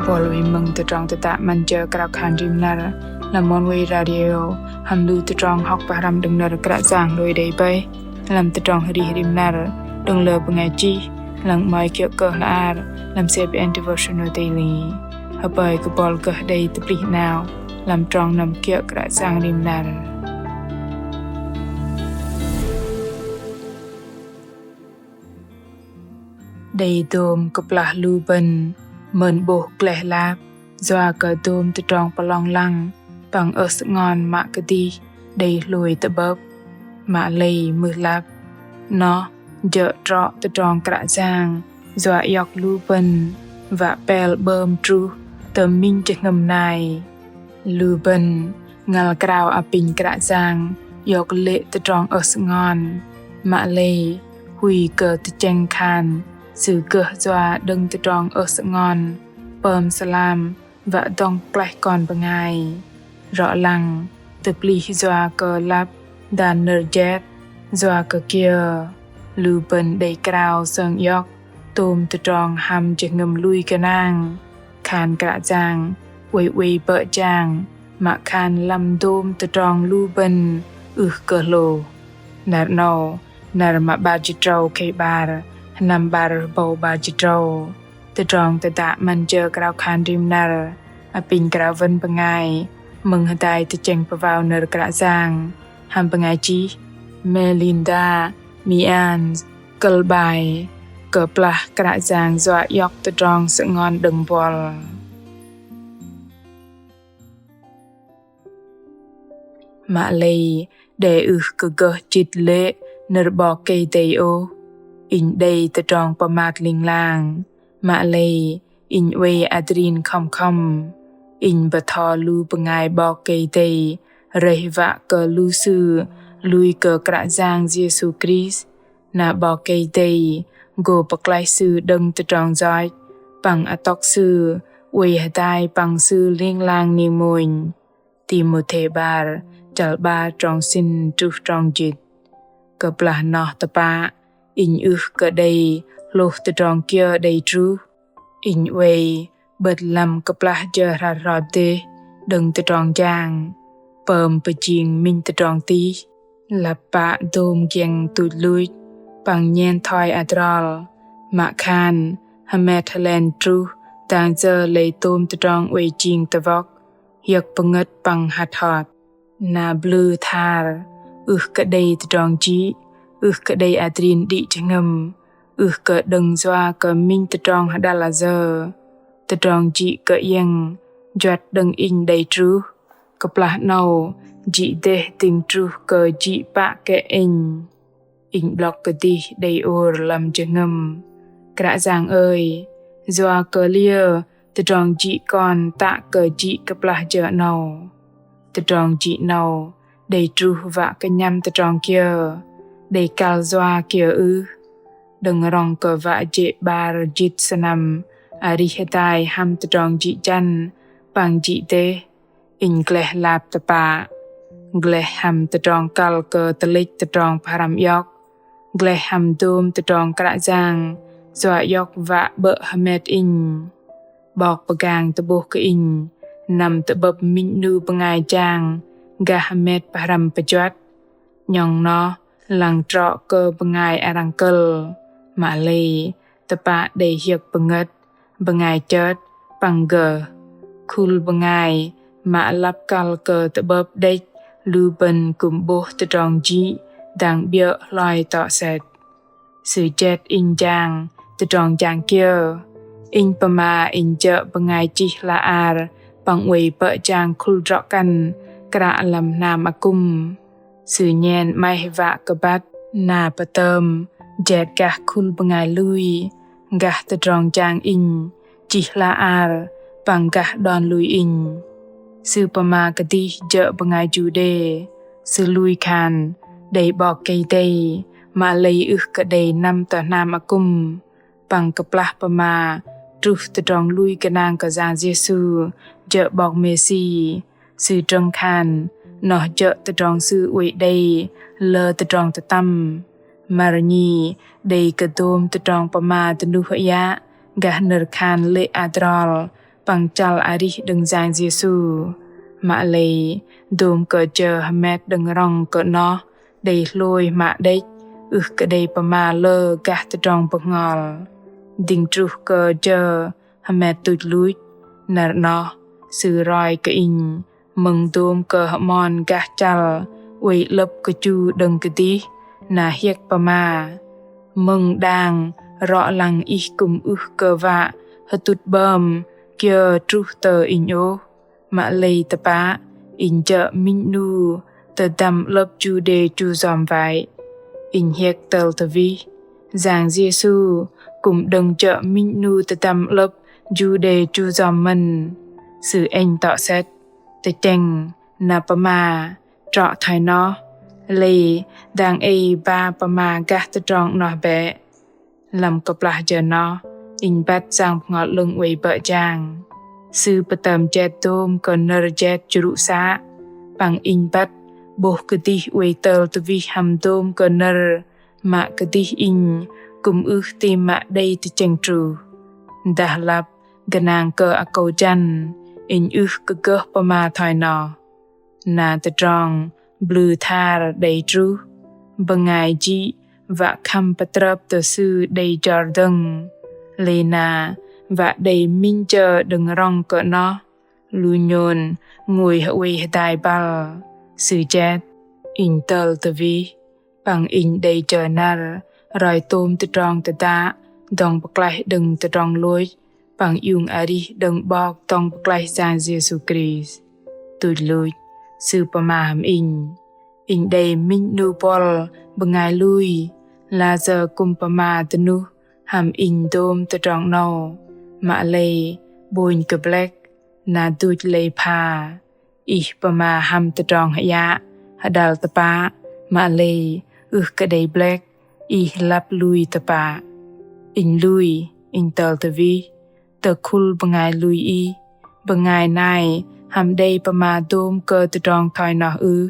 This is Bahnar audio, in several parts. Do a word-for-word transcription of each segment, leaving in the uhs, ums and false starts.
Buăl wei mơ̆ng tơdrong tơdă 'Măn Jơ Krao Khan Rim Năr lăm Oneway Radio hăm lu tơdrong hŏk pơhrăm đơ̆ng nơ̆r Kră Yang hlôi đei bơih lăm tơdrong arih rim năr đơ̆ng lơ bơngai chih lăng 'mơ̆i kiơ̆ kơ hla ar lăm C B N Devotional Daily. Hơpơi kơ buăl gơh đei tơplih 'nao lăm trong năm kiơ̆ Kră Yang rim năr. Đei dôm kơplah lu bơ̆n mơn 'bôh gleh lap yua kơ dôm tơdrong pơlong lăng păng ơh sơngon mă kơdih đei hlôi tơ'bơ̆p. Mă lei mưh lăp, noh jơ̆ trŏ tơdrong Kră Yang yua iŏk lu bơ̆n wă pel 'bơm truh tơ minh jơhngơ̆m nai. Lu bơ̆n ngăl krao apinh Kră Yang iŏk lê̆ tơdrong ơh sơngon. Mă lei hui kơ tơchĕng khan Sư gơh yua đơ̆ng tơdrong ơh sơngon pơm sơlam wă dŏng klaih kon bơngai. Rŏ lăng tơplih yua kơ lăp dan nơ̆r jet. Yua kơ kiơ lu bơ̆n đei krao sơng iŏk tôm tơdrong hăm jơhngơ̆m lui gơnang, khan Kră Yang oei oei bơ̆ jang mă khan lăm dôm tơdrong lu bơ̆n ưh kơ hlôh. Năr 'nâu, năr mă 'bar jĭt tơdrâu khei 'bar, sơnăm 'bar rơbâu 'bar jĭt tơdrâu. Tơdrong tơdă 'Măn Jơ Krao Khan Rim Năr apinh krao wơ̆n bơngai mơ̆ng hơdai tơchĕng pơwao nơ̆r Kră Yang hăm bơngai chih Melinda Means, kơ̆l 'bai: Kơplah Kră Yang yua iŏk tơdrong sơngon đơ̆ng buăl. Mă lei đe ưh kơ gơh chĭt lê̆ nơ̆r 'Bok Kei-Dei ôh. Inh đei tơdrong pơmat ling lang, mă lei inh oei adrin khŏm khŏm. Inh bơtho lu bơngai 'Bok Kei-Dei rơih wă kơ lu sư lui kơ Kră Yang Yêsu Krist. Na 'Bok Kei-Dei gô pơklaih sư đơ̆ng tơdrong yoch, păng atŏk sư oei hơdai păng sư ling lang ning mônh. Timôthê 'bar, chăl 'bar, trong sĭn truh trong jĭt. Kơplah noh tơpă, inh ưh kơ đei hlôh tơdrong kiơ đei truh. Inh oei 'bơ̆t lăm kơplah jơ hrăt hrot dêh đơ̆ng tơdrong jang, pơm pơjing minh tơdrong tih, lăp pă dôm giĕng tuch luch păng nhen thoi adrol, mă khan hơmet hơlen truh dang jơ lei tôm tơdrong oei jing tơwŏk, hiơ̆k pơngơ̆t păng hăt hot. Na blŭ thar, ưh kơ đei tơdrong jĭ, ưh kơ đei adrin đĭ jơhngơ̆m, ưh kơ đơ̆ng yua kơ minh tơdrong hơđăl ayơ. Tơdrong jĭ kơ iĕng juăt đơ̆ng inh đei truh, kơplah 'nâu jĭ dêh dĭng truh kơ jĭ pă kĕ inh. Inh 'blŏk kơdih đei ôr lăm jơhngơ̆m: Kră Yang ơi, yua kơ liơ tơdrong jĭ kon tă kơ jĭ kơplah jơ 'nâu? Tơdrong jĭ 'nâu đei truh wă kơnhăm tơdrong kiơ? Đei kăl yua kiơ ưh? Đơ̆ng rŏng kơ wă jê̆ 'bar jĭt sơnăm arih hơdai hăm tơdrong jĭ jăn păng jĭ dêh, inh gleh lap tơpă. Gleh hăm tơdrong kăl kơ tơlĕch tơdrong pơhrăm iŏk. Gleh hăm dôm tơdrong Kră Yang yua iŏk wă 'bơ̆ hơmet inh. 'Bok pơgang tơ'bôh kơ inh năm tơ'bơ̆p minh 'nu bơngai jang gah hơmet pơhrăm pơjuăt. 'Nhŏng noh lăng trŏ kơ bơngai arăng kơ̆l, mă lei tơpă đei hiơ̆k pơngơ̆t, bơngai chơt păng gơh. Khul bơngai mă lăp kăl kơ tơ'bơ̆p đĕch lu bơ̆n kư̆m 'bôh tơdrong jĭ dang 'biơ̆ hloi tŏ sĕt. Sư jet inh jang tơdrong jang kiơ? Inh pơma inh jơ̆ bơngai chih hla ar păng oei bơ̆ jang khul drŏ kăn kră lăm hnam akŭm. Sư nhen 'maih wă kơ băt na pơtơm jet gah khul bơngai lui, gah tơdrong jang inh chih hla ar păng gah đon lui inh. Sư pơma kơdih jơ̆ bơngai Juđê. Sư lui khan đei 'Bok Kei-Dei, mă lei ưh kơ đei năm tơ hnam akŭm. Păng kơplah pơma truh tơdrong lui gơnang kơ Yang Yêsu jơ̆ 'Bok Mêsi, sư drơ̆ng khan noh jơ̆ tơdrong sư oei đei lơ tơdrong tơtăm. Măr nhi đei kơ dôm tơdrong pơma dơnuh hơiă gah nơ̆r khan lê̆ adrol păng chăl arih đơ̆ng Yang Yêsu. Mă lei dôm kơ jơ hơmet đơ̆ng rŏng kơ noh đei hlôi hmă đĕch, ưh kơ đei pơma lơ gah tơdrong bơhngol. Dĭng truh kơ jơ hơmet tuch luch, năr noh Sư roi kơ inh mơ̆ng dôm kơ hơmon gah chăl oei 'lơ̆p kơchu đơ̆ng kơdih, na hiĕk pơma: Mơ̆ng đang rŏ lăng ih kư̆m ưh kơ wă hơtŭt 'bơm kiơ truh tơ inh ôh. Mă lei tơpă, inh jơ̆ minh 'nu tơdăm 'lơ̆p Juđê chu yom wai. Inh hiĕk tơl tơwih, Yang Yêsu kư̆m đơ̆ng jơ̆ minh 'nu tơdăm 'lơ̆p Juđê chu yom mơ̆n. Sư ĕnh tŏ sĕt, tơchĕng na pơma trŏ thoi noh, lei dang ei ba pơma gah tơdrong noh bĕ. Lăm kơplah jơ noh, inh băt Yang Bơhngol 'Lơ̆ng oei bơ̆ jang. Sư pơtơm jet dôm kơ nơ̆r jet jrŭ să, păng inh băt 'bôh kơdih oei tơl tơwih hăm dôm kơ nơ̆r mă kơdih inh kư̆m ưh ti mă đei tơchĕng truh. Dah lăp gơnang kơ akâu jăn, inh ưh kơ gơh pơma thoi noh. Na tơdrong blŭ thar đei truh, bơngai jĭ wă khăm pơtrơp tơ Sư đei jor dơ̆ng, lei na wă đei minh jơ đơ̆ng rŏng kơ noh, lu nhôn ngôi hơoei hơdai băl. Sư jet, inh tơl tơwih, păng inh đei jơ năr roi tôm tơdrong tơdă dŏng pơklaih đơ̆ng tơdrong lôch păng iung arih đơ̆ng 'Bok dŏng pơklaih Yang Yêsu Krist. Tuch luch, Sư pơma hăm inh. Inh đei minh 'nu buăl bơngai lui, layơ kư̆m pơma dơnuh hăm inh dôm tơdrong 'nâu, mă lei 'bônh kơ blĕk, na duch lei pha. Ih pơma hăm tơdrong hơyă, hơđăl tơpă, mă lei ưh kơ đei blĕk, ih lăp lui tơpă. Inh lui, inh tơl tơwih, tơ khul bơngai lui ih, bơngai nai hăm đei pơma dôm kơ tơdrong thoi noh ưh?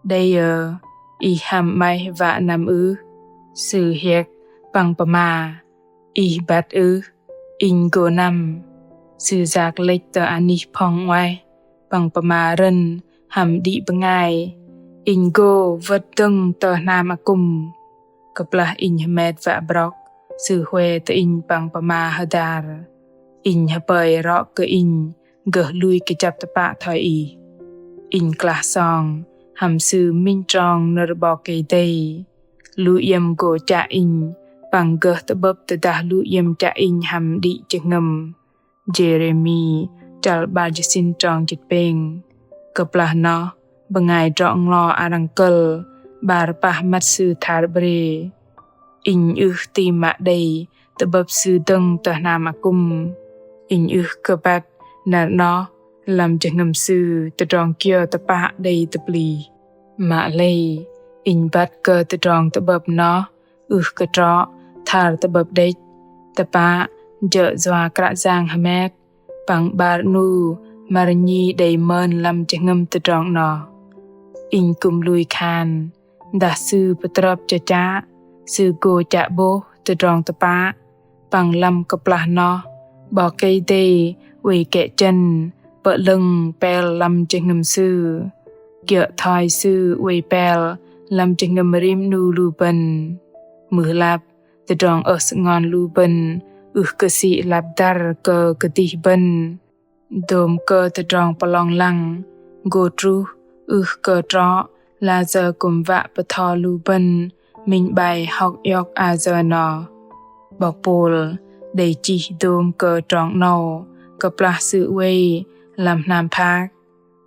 Đei ơ, ih hăm 'maih wă năm ưh? Sư hiĕk păng pơma: Ih băt ưh? Inh gô năm. Sư yak lĕch tơ anih phŏng 'nguaih, păng pơma rơ̆n hăm đĭ bơngai: Inh gô wơ̆t dơ̆ng tơ hnam akŭm. Kơplah inh hơmet wă brŏk, Sư hue tơ inh păng pơma hơdar: Inh hơpơi rŏ kơ inh gơh lui kơjăp tơpă thoi ih. Inh klah song hăm Sư minh trong nơ̆r 'Bok Kei-Dei. Lu iĕm gô chă inh păng gơh tơ'bơ̆p tơdah lu iĕm chă inh hăm đĭ jơhngơ̆m. Jêrêmi chăl 'bar jĭt sĭn trong jĭt pêng. Kơplah noh, bơngai drŏ nglo arăng kơ̆l 'bar pah măt sư thar 'brê. Inh ưh ti mă đei tơ'bơ̆p sư dơ̆ng tơ hnam akŭm. Inh ưh kơ băt năr noh lăm jơhngơ̆m sư tơdrong kiơ tơpă đei tơplih. Mă lei, inh băt kơ tơdrong tơ'bơ̆p noh ưh kơ trŏ thar tơ'bơ̆p đĕch, tơpă jơ̆ yua Kră Yang hơmet păng 'bar 'nu măr nhi đei mơn lăm jơhngơ̆m tơdrong noh. Inh kư̆m lui khan, dah Sư pơtrơp chơchă, Sư gô chă 'bôh tơdrong tơpă, păng lăm kơplah noh 'Bok Kei-Dei oei kĕ chơ̆n pơ'lơ̆ng pel lăm jơhngơ̆m sư, kiơ̆ thoi Sư oei pel lăm jơhngơ̆m rim 'nu lu bơ̆n. Mưh lăp, tơdrong ơh sơngon lu bơ̆n ưh kơ sĭ lăp dăr kơ kơdih bơ̆n. Dôm kơ tơdrong pơlong lăng gô truh ưh kơ trŏ, layơ kư̆m wă bơtho lu bơ̆n minh 'bai hŏk iŏk ayơ noh. 'Bok Pôl đei chih dôm kơ trong 'nâu kơplah sư oei lăm hnam phak.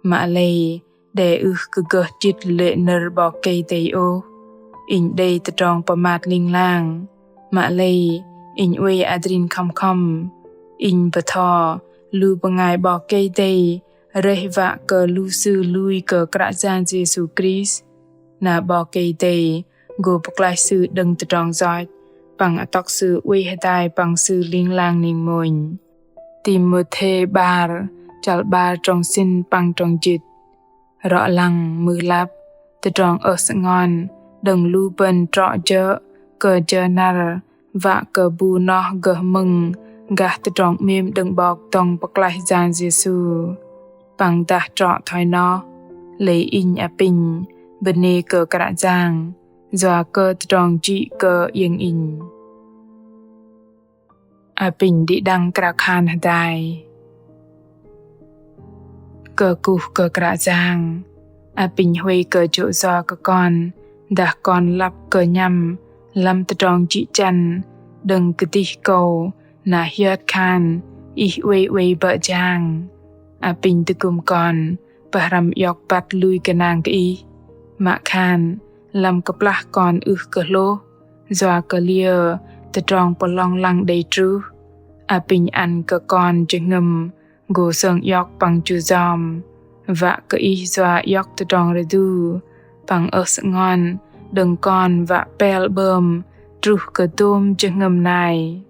Mă lei đe ưh kơ gơh chĭt lê̆ nơ̆r 'Bok Kei-Dei ôh. Inh đei tơdrong pơmat ling lang. Mă lei inh oei adrin khŏm khŏm. Inh bơtho lu bơngai 'Bok Kei-Dei rơih wă kơ lu sư lui kơ Kră Yang Yêsu Krist. Na 'Bok Kei-Dei gô pơklaih sư đơ̆ng tơdrong yoch păng atŏk sư oei hơdai păng Sư ling lang ning mônh. Timôthê 'bar, chăl 'bar trong sĭn păng trong jĭt. Rŏ lăng mưh lăp, tơdrong ơh sơngon đơ̆ng lu bơ̆n trŏ jơ̆ kơ jơ năr wă kơ bu noh gơh mơ̆ng gah tơdrong 'mêm đơ̆ng 'Bok dŏng pơklaih Yang Yêsu. Păng dah trŏ thoi noh, lei inh apinh bơnê kơ Kră Yang yua kơ tơdrong jĭ kơ iĕng inh. Apinh đĭ đăng krao khan hơdai. Kơkuh kơ Kră Yang, apinh huay kơ jô̆ yo kơ kon, dah kon lăp kơ nhăm lăm tơdrong jĭ jăn đơ̆ng kơdih akâu na hiơt khan Ih oei oei bơ̆ jang. Apinh tơgŭm kon pơhrăm iŏk băt lui gơnang kơ Ih, mă khan lăm kơplah kon ưh kơ hlôh yua kơ liơ tơdrong pơlong lăng đei truh. Apinh ăn kơ kon jơhngơ̆m gô sơng iŏk păng chu yom, wă kơ Ih yua iŏk tơdrong rơdu păng ơh sơngon đơ̆ng kon wă pel 'bơm truh kơ dôm jơhngơ̆m nai.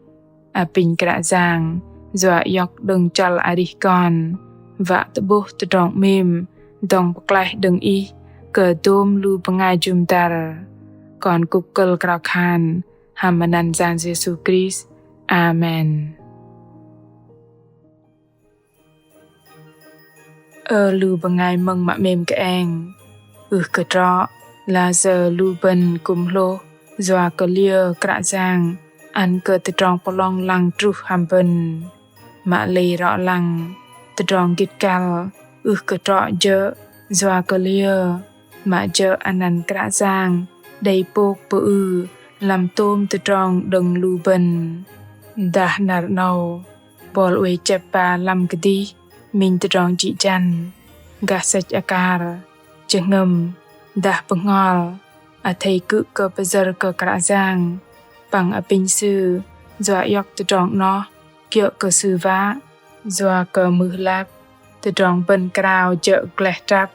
Apinh Kră Yang yua iŏk đơ̆ng chăl arih kon wă tơ'bôh tơdrong 'mêm dŏng pơklaih đơ̆ng Ih kơ dôm lu bơngai jŭm dăr. Kon kŭp kơ̆l krao khan hăm anăn Yang Yêsu Krist. Amen. Ơ lu bơngai mơ̆ng mă 'mêm kơeng, ưh kơ trŏ lasơ lu bơ̆n kư̆m hlôh yua kơ liơ Kră Yang ăn kơ tơdrong pơlong lăng truh hăm bơ̆n. Mă lei rŏ lăng, tơdrong gĭt kăl ưh kơ trŏ jơ̆ yua kơ liơ, mă jơ̆ anăn Kră Yang đei pôk pơư lăm tôm tơdrong đơ̆ng lu bơ̆n. Dah năr 'nâu, buăl oei chĕp ba lăm kơdih minh tơdrong jĭ jăn, gah sĕch akar, jơhngơ̆m, dah bơhngol, athei kư̆ kơ pơyơ̆r kơ Kră Yang păng apinh Sư yua iŏk tơdrong 'noh kiơ̆ kơ Sư wă. Yua kơ mưh lăp, tơdrong bơ̆n krao jơ̆ gleh trăp,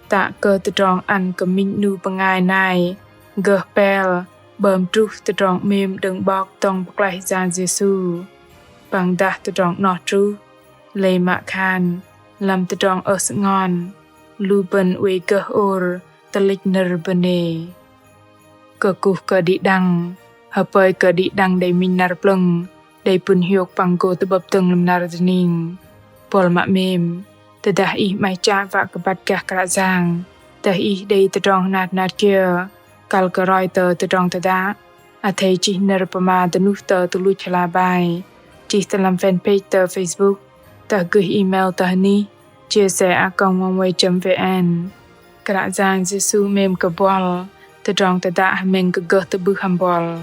tă kơ tơdrong ăn kơ minh 'nu bơngai nai gơh pel 'bơm truh tơdrong 'mêm đơ̆ng 'Bok dŏng pơklaih Yang Yêsu. Păng dah tơdrong 'noh truh, lei mă khan lăm tơdrong ơh sơngon, lu bơ̆n oei gơh ôr tơlĕch nơ̆r bơnê. Kơkuh kơ đĭ đăng, hơpơi kơ đĭ đăng đei minh năr plơ̆ng đei pŭn hiôk păng gô tơ'bơ̆p dơ̆ng lăm năr dơning. Buăl mă 'mêm, tơdah ih 'maih chă wă kơ băt gah Kră Yang, dah ih đei tơdrong hnat hnat kiơ kăl kơ roi tơ tơdrong tơdă, athei chih nơ̆r pơma dơnuh tơ tơluch hla bơar, chih tơ lăm fanpage tơ Facebook, dah gơih email tơ hơnih chia sẻ a còng oneway chấm vn. Kră Yang Yêsu 'mêm kơ buăl, tơdrong tơdă hơmĕng kơ gơh tơ'bưh hăm buăl.